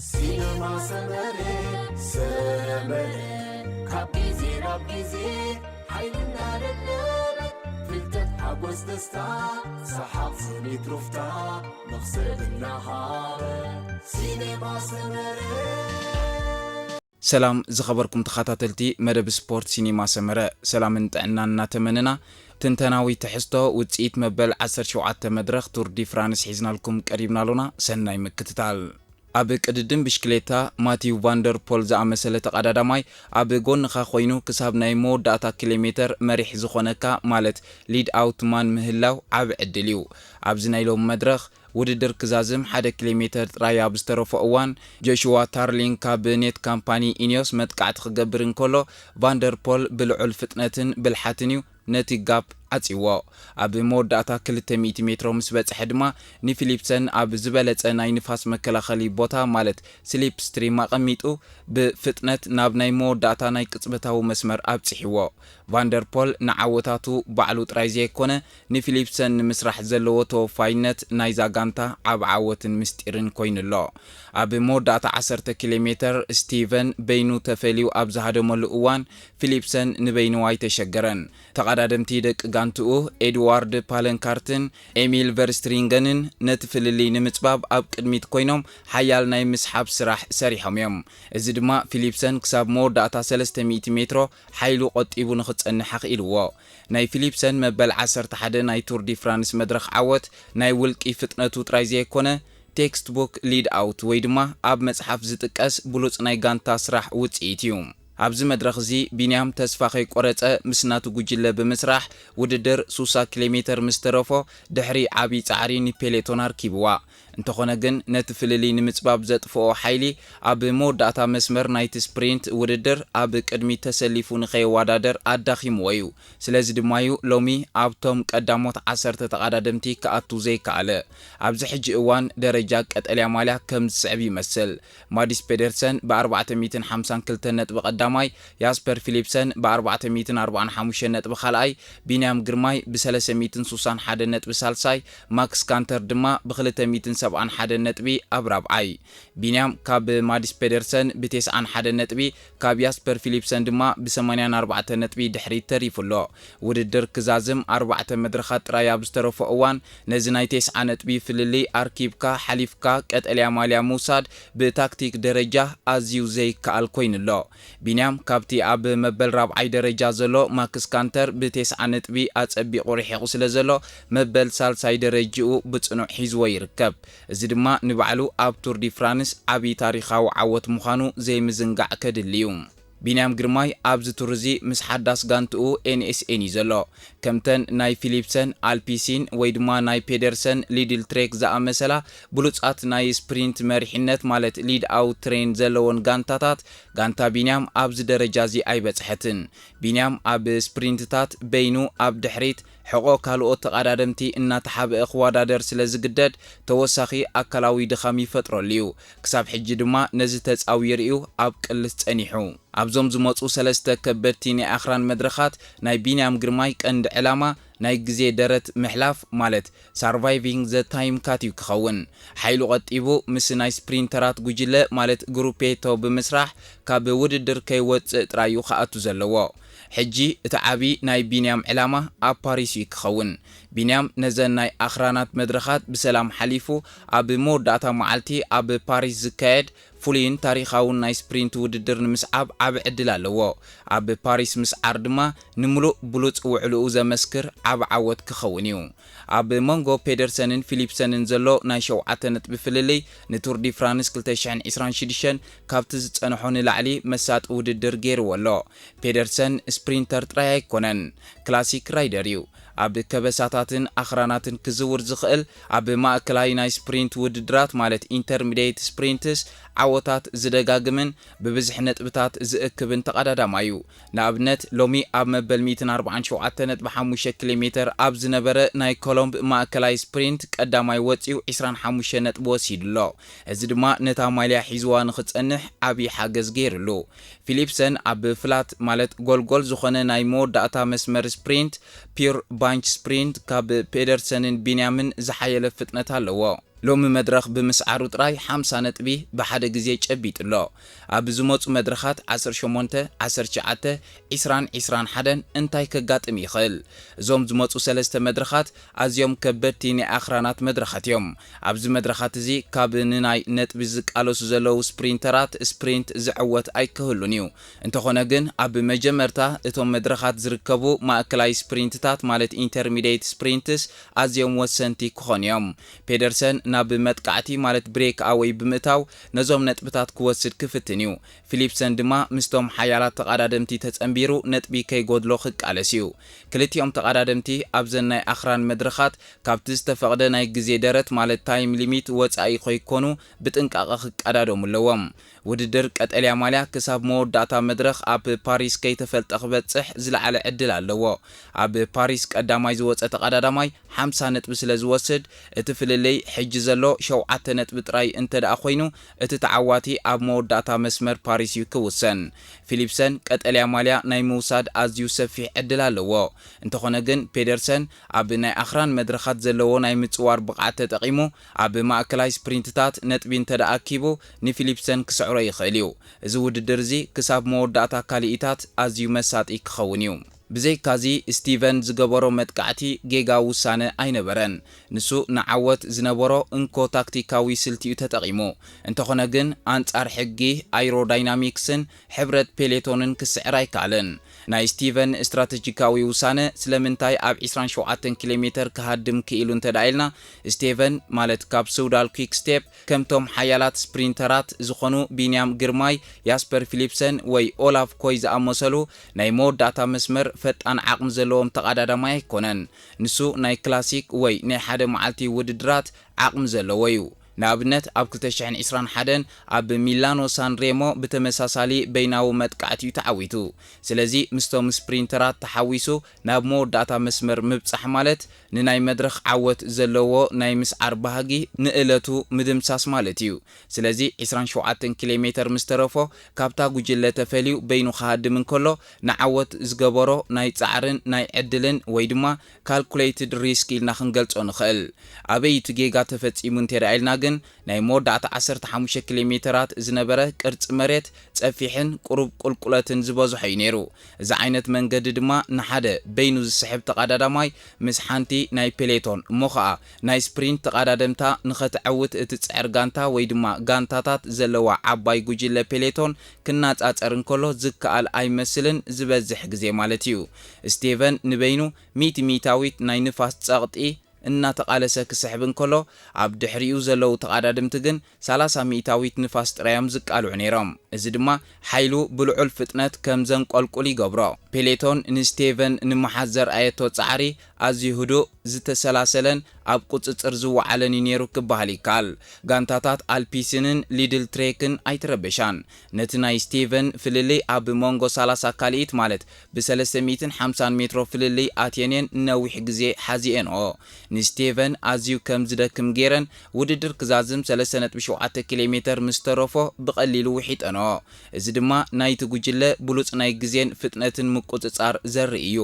ሲነማ ሰመረ፣ ሰመረ፣ ካብ ግዜ ናብ ግዜ ሓይልና ለበለበ፣ ፍልጠት፣ ሓጎስ፣ ደስታ፣ ሰሓቕ፣ ስኒት፣ ሩፍታ፣ መኽሰብ እናሃበ። ሲነማ ሰመረ። ሰላም ዝኸበርኩም ተኸታተልቲ መደብ ስፖርት ሲኒማ ሰመረ፣ ሰላምን ጥዕናን እናተመነና፣ ትንተናዊ ትሕዝቶ ውጽኢት መበል ዓሰርተ ሸውዓተ መድረኽ ቱር ዲ ፍራንስ ሒዝናልኩም ቀሪብና ኣሎና። ሰናይ ምክትታል። ኣብ ቅድድም ብሽክሌታ፣ ማቲው ቫንደር ፖል ዝኣመሰለ ተቐዳዳማይ ኣብ ጎንኻ ኮይኑ ክሳብ ናይ መወዳእታ ኪሎ ሜተር መሪሕ ዝኾነካ፣ ማለት ሊድ ኣውት ማን ምህላው ዓቢ ዕድል እዩ። ኣብዚ ናይ ሎሚ መድረኽ፣ ውድድር ክዛዝም ሓደ ኪሎ ሜተር ጥራይ ኣብ ዝተረፎ እዋን፣ ጆሽዋ ታርሊን ካብ ኔት ካምፓኒ ኢኒዮስ መጥቃዕቲ ክገብር እንከሎ፣ ቫንደር ፖል ብልዑል ፍጥነትን ብልሓትን እዩ ነቲ ጋፕ ዓጽይዎ። ኣብ መወዳእታ ክልተ ሚእቲ ሜትሮ ምስ በጽሐ ድማ፣ ንፊሊፕሰን ኣብ ዝበለጸ ናይ ንፋስ መከላኸሊ ቦታ፣ ማለት ስሊፕ ስትሪም ኣቐሚጡ፣ ብፍጥነት ናብ ናይ መወዳእታ ናይ ቅጽበታዊ መስመር ኣብጽሕዎ። ቫንደር ፖል ንዓወታቱ ባዕሉ ጥራይ ዘይኮነ፣ ንፊሊፕሰን ንምስራሕ ዘለዎ ተወፋይነት ናይዛ ጋንታ ዓቢ ዓወትን ምስጢርን ኮይኑ'ሎ። ኣብ መወዳእታ ዓሰርተ ኪሎ ሜተር፣ ስቲቨን በይኑ ተፈልዩ ኣብ ዝሃደመሉ እዋን፣ ፊሊፕሰን ንበይኑ ኣይተሸገረን። ተቐዳደምቲ ደቂ ጋንትኡ፣ ኤድዋርድ ፓለንካርትን ኤሚል ቨርስትሪንገንን፣ ነቲ ፍልልይ ንምጽባብ ኣብ ቅድሚት ኮይኖም ሓያል ናይ ምስሓብ ስራሕ ሰሪሖም እዮም። እዚ ድማ ፊሊፕሰን ክሳብ መወዳእታ ሰለስተ ሚእቲ ሜትሮ ሓይሉ ቆጢቡ ንኽጸንሕ ኣኽኢልዎ። ናይ ፊሊፕሰን መበል ዓሰርተ ሓደ ናይ ቱር ዲ ፍራንስ መድረኽ ዓወት፣ ናይ ውልቂ ፍጥነቱ ጥራይ ዘይኮነ፣ ቴክስት ቡክ ሊድ ኣውት ወይ ድማ ኣብ መጽሓፍ ዝጥቀስ ብሉጽ ናይ ጋንታ ስራሕ ውጽኢት እዩ። ኣብዚ መድረኽ እዚ፣ ቢንያም ተስፋ ከይቆረጸ ምስ ናቱ ጉጅለ ብምስራሕ፣ ውድድር ሱሳ ኪሎ ሜተር ምስ ተረፎ፣ ድሕሪ ዓቢ ጻዕሪ ንፔሌቶን ኣርኪብዋ። እንተኾነ ግን፣ ነቲ ፍልልይ ንምጽባብ ዘጥፍኦ ሓይሊ፣ ኣብ መወዳእታ መስመር ናይቲ ስፕሪንት ውድድር ኣብ ቅድሚት ተሰሊፉ ንኸይወዳደር ኣዳኺምዎ እዩ። ስለዚ ድማ እዩ ሎሚ ኣብቶም ቀዳሞት ዓሰርተ ተቐዳደምቲ ክኣቱ ዘይከኣለ። ኣብዚ ሕጂ እዋን ደረጃ ቀጠልያ ማልያ ከም ዝስዕብ ይመስል። ማዲስ ፔደርሰን ብ ኣርባዕተ ሚእትን ሓምሳን ክልተን ነጥቢ ቀዳማይ፣ ያስፐር ፊሊፕሰን ብ ኣርባዕተ ሚእትን ኣርባዓን ሓሙሽተን ነጥቢ ካልኣይ፣ ቢንያም ግርማይ ብ ሰለስተ ሚእትን ስሳን ሓደን ነጥቢ ሳልሳይ፣ ማክስ ካንተር ድማ ብ ክልተ ሚእትን ሰብዓን ሓደን ነጥቢ ኣብ ራብዓይ። ቢንያም ካብ ማዲስ ፔደርሰን ብ ተስዓን ሓደን ነጥቢ፣ ካብ ያስፐር ፊሊፕሰን ድማ ብ ሰማንያን ኣርባዕተን ነጥቢ ድሕሪት ተሪፉ ኣሎ። ውድድር ክዛዝም ኣርባዕተ መድረኻት ጥራይ ኣብ ዝተረፎ እዋን፣ ነዚ ናይ ተስዓ ነጥቢ ፍልልይ ኣርኪብካ ሓሊፍካ ቀጠልያ ማልያ ምውሳድ ብታክቲክ ደረጃ ኣዝዩ ዘይከኣል ኮይኑ ኣሎ። ቢንያም ካብቲ ኣብ መበል ራብዓይ ደረጃ ዘሎ ማክስ ካንተር ብተስዓ ነጥቢ ኣጸቢቑ ርሒቑ ስለ ዘሎ፣ መበል ሳልሳይ ደረጅኡ ብጽኑዕ ሒዝዎ ይርከብ። እዚ ድማ ንባዕሉ ኣብ ቱር ዲ ፍራንስ ዓቢ ታሪኻዊ ዓወት ምዃኑ ዘይምዝንጋዕ ከድሊ እዩ። ቢንያም ግርማይ ኣብዚ ቱር እዚ ምስ ሓዳስ ጋንትኡ ኤን ኤስ ኤን እዩ ዘሎ። ከምተን ናይ ፊሊፕሰን፣ ኣልፒሲን ወይ ድማ ናይ ፔደርሰን፣ ሊድል ትሬክ ዝኣመሰላ ብሉጻት ናይ ስፕሪንት መሪሕነት፣ ማለት ሊድ ኣውት ትሬን ዘለወን ጋንታታት፣ ጋንታ ቢንያም ኣብዚ ደረጃ እዚ ኣይበጽሐትን። ቢንያም ኣብ ስፕሪንትታት በይኑ ኣብ ድሕሪት ሕቖ ካልኦት ተቐዳደምቲ እናተሓብአ ክወዳደር ስለ ዝግደድ፣ ተወሳኺ ኣካላዊ ድኻም ይፈጥረሉ እዩ። ክሳብ ሕጂ ድማ ነዚ ተጻዊሩ እዩ ኣብ ቅልስ ጸኒሑ። ኣብዞም ዝመጹ ሰለስተ ከበድቲ ናይ ኣኽራን መድረኻት፣ ናይ ቢንያም ግርማይ ቀንዲ ዕላማ ናይ ግዜ ደረት ምሕላፍ፣ ማለት ሳርቫይቪንግ ዘ ታይም ካት እዩ ክኸውን። ሓይሉ ቆጢቡ ምስ ናይ ስፕሪንተራት ጉጅለ፣ ማለት ግሩፔቶ ብምስራሕ፣ ካብ ውድድር ከይወጽእ ጥራይ እዩ ክኣቱ ዘለዎ። ሕጂ እቲ ዓቢ ናይ ቢንያም ዕላማ ኣብ ፓሪስ እዩ ክኸውን። ቢንያም ነዘን ናይ ኣኽራናት መድረኻት ብሰላም ሓሊፉ፣ ኣብ መወዳእታ መዓልቲ ኣብ ፓሪስ ዝካየድ ፍሉይን ታሪኻውን ናይ ስፕሪንት ውድድር ንምስዓብ ዓቢ ዕድል ኣለዎ። ኣብ ፓሪስ ምስዓር ድማ ንምሉእ ብሉጽ ውዕልኡ ዘመስክር ዓቢ ዓወት ክኸውን እዩ። ኣብ መንጎ ፔደርሰንን ፊሊፕሰንን ዘሎ ናይ ሸውዓተ ነጥቢ ፍልልይ ንቱር ዲ ፍራንስ ክልተ ሽሕን ዕስራን ሽዱሽተን ካብቲ ዝጸንሖ ንላዕሊ መሳጢ ውድድር ገይርዎ ኣሎ። ፔደርሰን ስፕሪንተር ጥራይ ኣይኮነን፣ ክላሲክ ራይደር እዩ። ኣብ ከበሳታትን ኣኽራናትን ክዝውር ዝኽእል፣ ኣብ ማእከላይ ናይ ስፕሪንት ውድድራት፣ ማለት ኢንተርሚዲየት ስፕሪንትስ፣ ዓወታት ዝደጋግምን ብብዝሒ ነጥብታት ዝእክብን ተቐዳዳማይ እዩ። ንኣብነት፣ ሎሚ ኣብ መበል ሚእትን ኣርባዓን ሸውዓተን ነጥቢ ሓሙሽተ ኪሎ ሜተር ኣብ ዝነበረ ናይ ኮሎምብ ማእከላይ ስፕሪንት ቀዳማይ ወጺኡ ዕስራን ሓሙሽተን ነጥቢ ወሲዱ ኣሎ። እዚ ድማ ነታ ማልያ ሒዝዋ ንኽጸንሕ ዓቢ ሓገዝ ገይሩሉ። ፊሊፕሰን ኣብ ፍላት፣ ማለት ጎልጎል ዝኾነ ናይ መወዳእታ መስመር ስፕሪንት፣ ፒር ባንች ስፕሪንት፣ ካብ ፔደርሰንን ቢንያምን ዝሓየለ ፍጥነት ኣለዎ። ሎሚ መድረኽ ብምስዓሩ ጥራይ ሓምሳ ነጥቢ ብሓደ ግዜ ጨቢጡ ኣሎ። ኣብ ዝመጹ መድረኻት ዓሰርተ ሸሞንተ፣ ዓሰርተ ትሽዓተ፣ ዒስራን ዒስራን ሓደን እንታይ ከጋጥም ይኽእል? እዞም ዝመጹ ሰለስተ መድረኻት ኣዝዮም ከበድቲ ናይ ኣኽራናት መድረኻት እዮም። ኣብዚ መድረኻት እዚ ካብ ንናይ ነጥቢ ዝቃለሱ ዘለዉ ስፕሪንተራት ስፕሪንት ዝዕወት ኣይክህሉን እዩ። እንተኾነ ግን ኣብ መጀመርታ እቶም መድረኻት ዝርከቡ ማእከላይ ስፕሪንትታት ማለት ኢንተርሚዲየት ስፕሪንትስ ኣዝዮም ወሰንቲ ክኾኑ እዮም። ፔደርሰን ናብ መጥቃዕቲ ማለት ብሬክ ኣወይ ብምእታው ነዞም ነጥብታት ክወስድ ክፍትን እዩ። ፊሊፕሰን ድማ ምስቶም ሓያላት ተቓዳደምቲ ተጸንቢሩ ነጥቢ ከይጎድሎ ክቃለስ እዩ። ክልቲኦም ተቓዳደምቲ ኣብዘን ናይ ኣኽራን መድረኻት ካብቲ ዝተፈቕደ ናይ ግዜ ደረት ማለት ታይም ሊሚት ወጻኢ ከይኮኑ ብጥንቃቐ ክቀዳደሙ ኣለዎም። ውድድር ቀጠልያ ማልያ ክሳብ መወዳእታ መድረኽ ኣብ ፓሪስ ከይተፈልጠ ክበጽሕ ዝለዓለ ዕድል ኣለዎ። ኣብ ፓሪስ ቀዳማይ ዝወጸ ተቐዳዳማይ ሓምሳ ነጥቢ ስለ ዝወስድ፣ እቲ ፍልልይ ሕጂ ዘሎ ሸውዓተ ነጥቢ ጥራይ እንተ ደኣ ኮይኑ፣ እቲ ተዓዋቲ ኣብ መወዳእታ መስመር ፓሪስ እዩ ክውሰን። ፊሊፕሰን ቀጠልያ ማልያ ናይ ምውሳድ ኣዝዩ ሰፊሕ ዕድል ኣለዎ። እንተኾነ ግን፣ ፔደርሰን ኣብ ናይ ኣኽራን መድረኻት ዘለዎ ናይ ምጽዋር ብቕዓት ተጠቒሙ፣ ኣብ ማእከላይ ስፕሪንትታት ነጥቢ እንተ ደኣ ኣኪቡ፣ ንፊሊፕሰን ክስዕሮ ይኽእል እዩ። እዚ ውድድር እዚ ክሳብ መወዳእታ ካልኢታት ኣዝዩ መሳጢ ክኸውን እዩ። ብዘይካዚ፣ ስቲቨን ዝገበሮ መጥቃዕቲ ጌጋ ውሳነ ኣይነበረን። ንሱ ንዓወት ዝነበሮ እንኮ ታክቲካዊ ስልቲ'ዩ ተጠቒሙ። እንተኾነ ግን፣ ኣንጻር ሕጊ ኣይሮዳይናሚክስን ሕብረት ፔሌቶንን ክስዕር ኣይከኣለን። ናይ ስቲቨን ስትራተጂካዊ ውሳነ ስለምንታይ ኣብ ዒስራን ሸውዓተን ኪሎ ሜተር ክሃድም ክኢሉ እንተ ደኣ ኢልና፣ ስቴቨን ማለት ካብ ሱዳል ኲክ ስቴፕ ከምቶም ሓያላት ስፕሪንተራት ዝኾኑ ቢንያም ግርማይ፣ ያስፐር ፊሊፕሰን ወይ ኦላፍ ኮይ ዝኣመሰሉ ናይ መወዳእታ መስመር ፈጣን ዓቕሚ ዘለዎም ተቐዳዳማይ ኣይኮነን። ንሱ ናይ ክላሲክ ወይ ናይ ሓደ መዓልቲ ውድድራት ዓቕሚ ዘለዎ እዩ። ንኣብነት፣ ኣብ ክልተ ሽሕን ዕስራን ሓደን ኣብ ሚላኖ ሳን ሬሞ ብተመሳሳሊ በይናዊ መጥቃዕቲ እዩ ተዓዊቱ። ስለዚ፣ ምስቶም ስፕሪንተራት ተሓዊሱ ናብ መወዳእታ መስመር ምብጻሕ ማለት፣ ንናይ መድረኽ ዓወት ዘለዎ ናይ ምስዓር ባህጊ ንእለቱ ምድምሳስ ማለት እዩ። ስለዚ፣ ዕስራን ሸውዓተን ኪሎ ሜተር ምስ ተረፎ፣ ካብታ ጉጅለ ተፈልዩ በይኑ ክሃድም እንከሎ፣ ንዓወት ዝገበሮ ናይ ጻዕርን ናይ ዕድልን ወይ ድማ ካልኩሌትድ ሪስክ ኢልና ክንገልጾ ንኽእል። ኣበይ እቲ ጌጋ ተፈጺሙ እንተ ደኣ ኢልና ግን፣ ናይ መወዳእታ ዓሰርተ ሓሙሽተ ኪሎ ሜተራት ዝነበረ ቅርጺ መሬት ጸፊሕን ቁሩብ ቁልቁለትን ዝበዝሖ እዩ ነይሩ። እዚ ዓይነት መንገዲ ድማ ንሓደ በይኑ ዝስሕብ ተቐዳዳማይ ምስ ሓንቲ ናይ ፔሌቶን እሞ ኸኣ ናይ ስፕሪንት ተቐዳደምታ ንኸተዕውት እትጽዕር ጋንታ ወይ ድማ ጋንታታት ዘለዋ ዓባይ ጉጅለ ፔሌቶን ክናጻጸር እንከሎ ዝከኣል ኣይመስልን፣ ዝበዝሕ ግዜ ማለት እዩ። ስቴቨን ንበይኑ ሚእቲ ሚእታዊት ናይ ንፋስ ጸቕጢ እናተቓለሰ ክስሕብ እንከሎ፣ ኣብ ድሕሪኡ ዘለዉ ተቐዳደምቲ ግን ሰላሳ ሚእታዊት ንፋስ ጥራይ እዮም ዝቃልዑ ነይሮም። እዚ ድማ ሓይሉ ብልዑል ፍጥነት ከም ዘንቆልቁል ይገብሮ። ፔሌቶን ንስቴቨን ንምሓዝ ዘርኣየቶ ጻዕሪ ኣዝዩ ህዱእ፣ ዝተሰላሰለን ኣብ ቁጽጽር ዝወዓለን እዩ ነይሩ ክበሃል ይከኣል። ጋንታታት ኣልፒስንን ሊድል ትሬክን ኣይተረበሻን። ነቲ ናይ ስቴቨን ፍልልይ ኣብ መንጎ ሰላሳ ካልኢት ማለት ብሰለስተ ሚእትን ሓምሳን ሜትሮ ፍልልይ ኣትየንየን ነዊሕ ግዜ ሓዚኤንኦ። ንስቴቨን ኣዝዩ ከም ዝደክም ገይረን ውድድር ክዛዝም ሰለስተ ነጥቢ ሸውዓተ ኪሎ ሜተር ምስ ተረፎ ብቐሊሉ ውሒጠንኦ። እዚ ድማ ናይቲ ጉጅለ ብሉጽ ናይ ግዜን ፍጥነትን ምቁጽጻር ዘርኢ እዩ።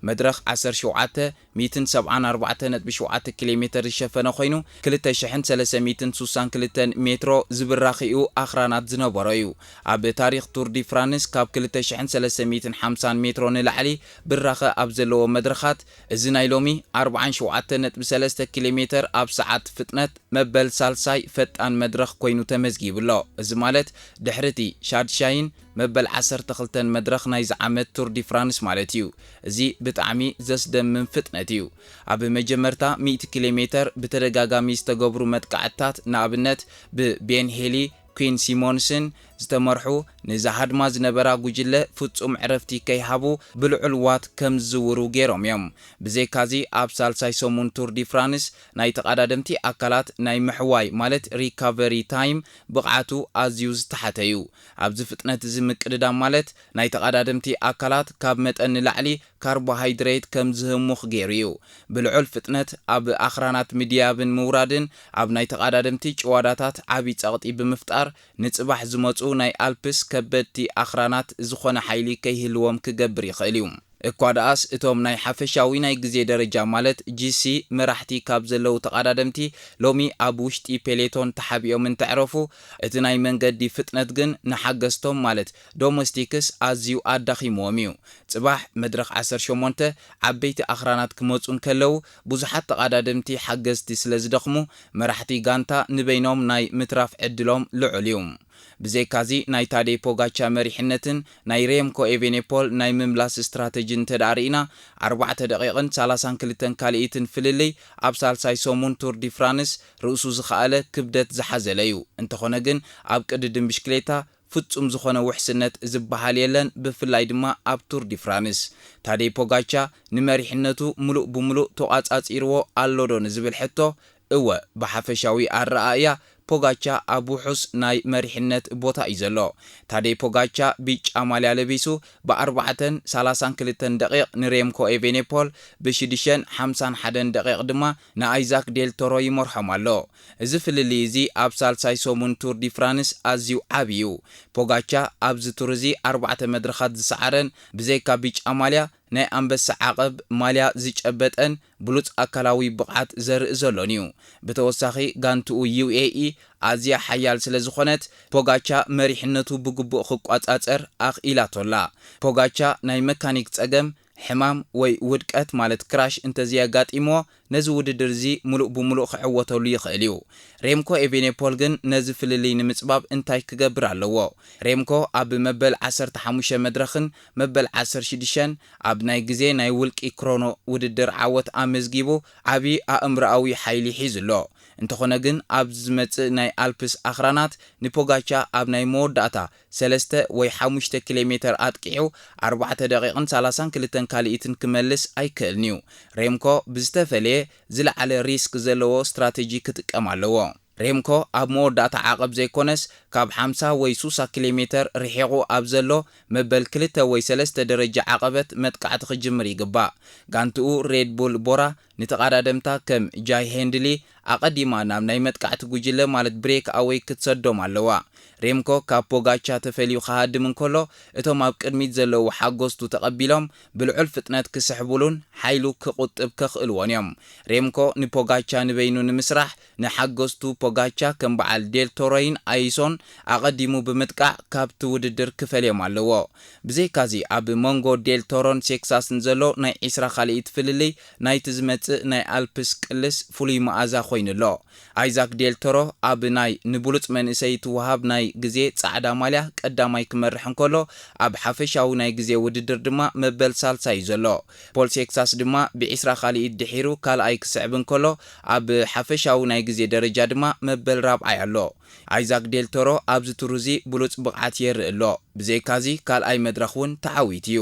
መድረኽ ዓሰርተ ሸውዓተ ሚእትን ሰብዓን ኣርባዕተ ነጥቢ ሸውዓተ ኪሎ ሜተር ዝሸፈነ ኮይኑ፣ ክልተ ሽሕን ሰለስተ ሚእትን ስሳን ክልተን ሜትሮ ዝብራኺኡ ኣኽራናት ዝነበሮ እዩ። ኣብ ታሪኽ ቱር ዲ ፍራንስ ካብ ክልተ ሽሕን ሰለስተ ሚእትን ሓምሳን ሜትሮ ንላዕሊ ብራኸ ኣብ ዘለዎ መድረኻት፣ እዚ ናይ ሎሚ ኣርብዓን ሸውዓተን ነጥቢ ሰለስተ ኪሎ ሜተር ኣብ ሰዓት ፍጥነት መበል ሳልሳይ ፈጣን መድረኽ ኮይኑ ተመዝጊቡ ኣሎ። እዚ ማለት ድሕሪ እቲ ሻድሻይን መበል ዓሰርተ ክልተን መድረኽ ናይዚ ዓመት ቱር ዲ ፍራንስ ማለት እዩ። እዚ ብጣዕሚ ዘስደምም ፍጥነት እዩ። ኣብ መጀመርታ ሚእቲ ኪሎ ሜተር ብተደጋጋሚ ዝተገብሩ መጥቃዕትታት፣ ንኣብነት ብቤን ሄሊ፣ ኲን ሲሞንስን ዝተመርሑ፣ ንዝሃድማ ዝነበራ ጉጅለ ፍጹም ዕረፍቲ ከይሃቡ ብልዑል ዋት ከም ዝዝውሩ ገይሮም እዮም። ብዘይካዚ፣ ኣብ ሳልሳይ ሰሙን ቱር ዲ ፍራንስ ናይ ተቐዳደምቲ ኣካላት ናይ ምሕዋይ ማለት ሪካቨሪ ታይም ብቕዓቱ ኣዝዩ ዝተሓተ እዩ። ኣብዚ ፍጥነት እዚ ምቅድዳም ማለት ናይ ተቐዳደምቲ ኣካላት ካብ መጠን ንላዕሊ ካርቦሃይድሬት ከም ዝህሙኽ ገይሩ እዩ። ብልዑል ፍጥነት ኣብ ኣኽራናት ምድያብን ምውራድን ኣብ ናይ ተቐዳደምቲ ጭዋዳታት ዓቢ ጸቕጢ ብምፍጣር ንጽባሕ ዝመጹ ናይ ኣልፕስ ከበድቲ ኣኽራናት ዝኾነ ሓይሊ ከይህልዎም ክገብር ይኽእል እዩ። እኳ ደኣስ እቶም ናይ ሓፈሻዊ ናይ ግዜ ደረጃ ማለት ጂ ሲ መራሕቲ ካብ ዘለዉ ተቓዳደምቲ ሎሚ ኣብ ውሽጢ ፔሌቶን ተሓቢኦም እንተዕረፉ፣ እቲ ናይ መንገዲ ፍጥነት ግን ንሓገዝቶም ማለት ዶሞስቲክስ ኣዝዩ ኣዳኺምዎም እዩ። ጽባሕ መድረኽ ዓሰርተ ሸሞንተ ዓበይቲ ኣኽራናት ክመጹ እንከለዉ፣ ብዙሓት ተቓዳደምቲ ሓገዝቲ ስለ ዝደኽሙ፣ መራሕቲ ጋንታ ንበይኖም ናይ ምትራፍ ዕድሎም ልዑል እዩ። ብዘይካዚ ናይ ታዴ ፖጋቻ መሪሕነትን ናይ ሬምኮ ኤቬኔፖል ናይ ምምላስ ስትራተጂ እንተ ደኣ ርኢና፣ ኣርባዕተ ደቂቕን ሰላሳን ክልተን ካልኢትን ፍልልይ ኣብ ሳልሳይ ሰሙን ቱር ዲ ፍራንስ ርእሱ ዝኸኣለ ክብደት ዝሓዘለ እዩ። እንተኾነ ግን ኣብ ቅድድም ብሽክሌታ ፍጹም ዝኾነ ውሕስነት ዝበሃል የለን፣ ብፍላይ ድማ ኣብ ቱር ዲ ፍራንስ። ታዴ ፖጋቻ ንመሪሕነቱ ምሉእ ብምሉእ ተቋጻጺርዎ ኣሎ ዶ ንዝብል ሕቶ፣ እወ፣ ብሓፈሻዊ ኣረኣእያ ፖጋቻ ኣብ ውሑስ ናይ መሪሕነት ቦታ እዩ ዘሎ። ታዴ ፖጋቻ ቢጫ ማልያ ለቢሱ ብኣርባዕተን ሰላሳን ክልተን ደቂቕ ንሬምኮ ኤቬኔፖል፣ ብሽዱሽተን ሓምሳን ሓደን ደቂቕ ድማ ንኣይዛክ ዴል ቶሮ ይመርሖም ኣሎ። እዚ ፍልልይ እዚ ኣብ ሳልሳይ ሰሙን ቱር ዲ ፍራንስ ኣዝዩ ዓቢ እዩ። ፖጋቻ ኣብዚ ቱር እዚ ኣርባዕተ መድረኻት ዝሰዓረን ብዘይካ ቢጫ ማልያ ናይ ኣንበሳ ዓቐብ ማልያ ዝጨበጠን ብሉጽ ኣካላዊ ብቕዓት ዘርኢ ዘሎን እዩ። ብተወሳኺ ጋንትኡ ዩ ኤ ኢ ኣዝያ ሓያል ስለ ዝኾነት ፖጋቻ መሪሕነቱ ብግቡእ ክቋጻጸር ኣኽኢላቶ ኣላ። ፖጋቻ ናይ መካኒክ ጸገም፣ ሕማም ወይ ውድቀት ማለት ክራሽ እንተዘየጋጢምዎ ነዚ ውድድር እዚ ምሉእ ብምሉእ ክዕወተሉ ይኽእል እዩ። ሬምኮ ኤቬኔፖል ግን ነዚ ፍልልይ ንምጽባብ እንታይ ክገብር ኣለዎ? ሬምኮ ኣብ መበል ዓሰርተ ሓሙሽተ መድረኽን መበል ዓሰርተ ሽዱሽተን ኣብ ናይ ግዜ ናይ ውልቂ ክሮኖ ውድድር ዓወት ኣመዝጊቡ ዓቢ ኣእምሮኣዊ ሓይሊ ሒዙ ኣሎ። እንተኾነ ግን ኣብዚ ዝመጽእ ናይ ኣልፕስ ኣኽራናት ንፖጋቻ ኣብ ናይ መወዳእታ ሰለስተ ወይ ሓሙሽተ ኪሎ ሜተር ኣጥቂዑ ኣርባዕተ ደቂቕን ሰላሳን ክልተን ካልኢትን ክመልስ ኣይክእልን እዩ። ሬምኮ ብዝተፈለየ ዝለዓለ ሪስክ ዘለዎ ስትራተጂ ክጥቀም ኣለዎ። ሬምኮ ኣብ መወዳእታ ዓቐብ ዘይኮነስ ካብ ሓምሳ ወይ ሱሳ ኪሎ ሜተር ርሒቑ ኣብ ዘሎ መበል ክልተ ወይ ሰለስተ ደረጃ ዓቐበት መጥቃዕቲ ክጅምር ይግባእ። ጋንትኡ ሬድ ቡል ቦራ ንተቓዳደምታ ከም ጃይ ሄንድሊ ኣቐዲማ ናብ ናይ መጥቃዕቲ ጉጅለ ማለት ብሬክ ኣወይ ክትሰዶም ኣለዋ። ሬምኮ ካብ ፖጋቻ ተፈልዩ ክሃድም እንከሎ፣ እቶም ኣብ ቅድሚት ዘለዉ ሓጎስቱ ተቐቢሎም ብልዑል ፍጥነት ክስሕቡሉን ሓይሉ ክቑጥብ ከኽእልዎን እዮም። ሬምኮ ንፖጋቻ ንበይኑ ንምስራሕ ንሓገዝቱ ፖጋቻ ከም በዓል ዴል ቶሮይን ኣይሶን ኣቐዲሙ ብምጥቃዕ ካብቲ ውድድር ክፈልዮም ኣለዎ። ብዘይካዚ ኣብ መንጎ ዴል ቶሮን ሴክሳስን ዘሎ ናይ ዒስራ ካልኢት ፍልልይ ናይቲ ዝመጽእ ናይ ኣልፕስ ቅልስ ፍሉይ መኣዛ ኮይኑ ኣሎ። ኣይዛክ ዴል ቶሮ ኣብ ናይ ንብሉጽ መንእሰይ ትወሃብ ናይ ግዜ ጻዕዳ ማልያ ቀዳማይ ክመርሕ እንከሎ፣ ኣብ ሓፈሻዊ ናይ ግዜ ውድድር ድማ መበል ሳልሳይ እዩ ዘሎ። ፖል ሴክሳስ ድማ ብዒስራ ካልኢት ድሒሩ ካልኣይ ክስዕብ እንከሎ፣ ኣብ ሓፈሻዊ ናይ ግዜ ደረጃ ድማ መበል ራብዓይ ኣሎ። ኣይዛክ ዴል ቶሮ ኣብዚ ቱር እዚ ብሉጽ ብቕዓት የርኢ ኣሎ። ብዘይካዚ ካልኣይ መድረኽ እውን ተዓዊቱ እዩ።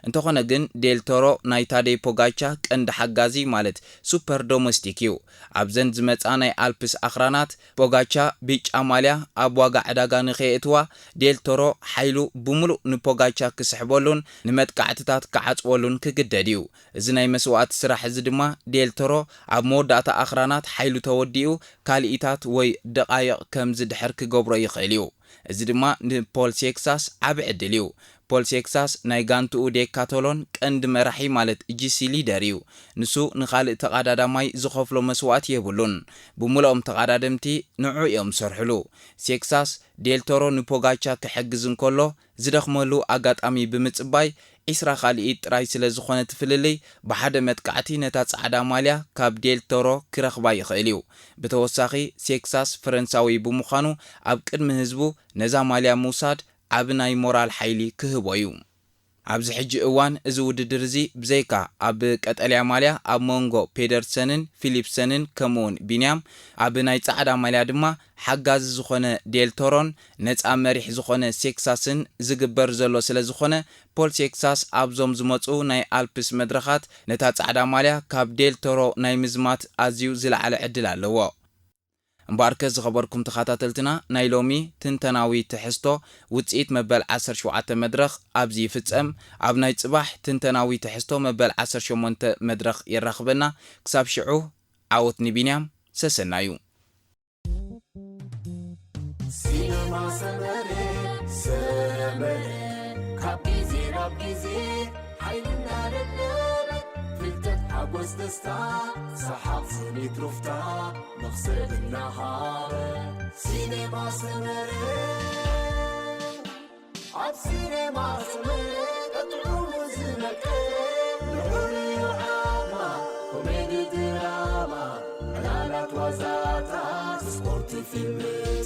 እንተኾነ ግን ዴል ቶሮ ናይ ታዴ ፖጋቻ ቀንዲ ሓጋዚ ማለት ሱፐር ዶሞስቲክ እዩ። ኣብዘን ዝመጻ ናይ ኣልፕስ ኣኽራናት ፖጋቻ ቢጫ ማልያ ኣብ ዋጋ ዕዳጋ ንኸየእትዋ ዴል ቶሮ ሓይሉ ብምሉእ ንፖጋቻ ክስሕበሉን ንመጥቃዕትታት ክዓጽወሉን ክግደድ እዩ። እዚ ናይ መስዋእቲ ስራሕ እዚ ድማ ዴል ቶሮ ኣብ መወዳእታ ኣኽራናት ሓይሉ ተወዲኡ ካልኢታት ወይ ደቓይቕ ከም ዝድሕር ክገብሮ ይኽእል እዩ። እዚ ድማ ንፖል ሴክሳስ ዓቢ ዕድል እዩ። ፖል ሴክሳስ ናይ ጋንትኡ ዴካቶሎን ቀንዲ መራሒ ማለት ጂ ሲ ሊደር እዩ። ንሱ ንኻልእ ተቓዳዳማይ ዝኸፍሎ መስዋእቲ የብሉን። ብምልኦም ተቓዳደምቲ ንዑ እዮም ዝሰርሕሉ። ሴክሳስ ዴልቶሮ ንፖጋቻ ክሕግዝ እንከሎ ዝደኽመሉ ኣጋጣሚ ብምጽባይ ዒስራ ካልኢት ጥራይ ስለ ዝኾነ እቲ ፍልልይ ብሓደ መጥቃዕቲ ነታ ጻዕዳ ማልያ ካብ ዴልቶሮ ክረኽባ ይኽእል እዩ። ብተወሳኺ ሴክሳስ ፈረንሳዊ ብምዃኑ ኣብ ቅድሚ ህዝቡ ነዛ ማልያ ምውሳድ ዓቢ ናይ ሞራል ሓይሊ ክህቦ እዩ። ኣብዚ ሕጂ እዋን እዚ ውድድር እዚ ብዘይካ ኣብ ቀጠልያ ማልያ ኣብ መንጎ ፔደርሰንን ፊሊፕሰንን ከምኡውን ቢንያም ኣብ ናይ ጻዕዳ ማልያ ድማ ሓጋዚ ዝኾነ ዴልቶሮን ነጻ መሪሕ ዝኾነ ሴክሳስን ዝግበር ዘሎ ስለ ዝኾነ ፖል ሴክሳስ ኣብዞም ዝመጹ ናይ ኣልፕስ መድረኻት ነታ ጻዕዳ ማልያ ካብ ዴልቶሮ ናይ ምዝማት ኣዝዩ ዝለዓለ ዕድል ኣለዎ። እምበኣርከ ዝኸበርኩም ተኸታተልትና ናይ ሎሚ ትንተናዊ ትሕዝቶ ውጽኢት መበል ዓሰርተ ሸውዓተ መድረኽ ኣብዚ ይፍጸም። ኣብ ናይ ጽባሕ ትንተናዊ ትሕዝቶ መበል ዓሰርተ ሸሞንተ መድረኽ የራኽበና። ክሳብ ሽዑ ዓወት ንቢንያም ሰሰናዩ። ሲነማ ሰመረ ሰመረ ካብ ግዜ ናብ ግዜ ዓይንና ደደበ ፍልጠት ሓጎስ ደስታ ሰሓቕ ስኒት ሩፍታ መኽሰብ እናሃበ ሲኔማ ሰመረ ኣብ ሲኔማ ሰመረ ቀጥዑሙ ዝመቀ ልዑል እዩ ዓማ ኮሜዲ ድራማ ዕላላት ዋዛታት ስፖርት ፊልም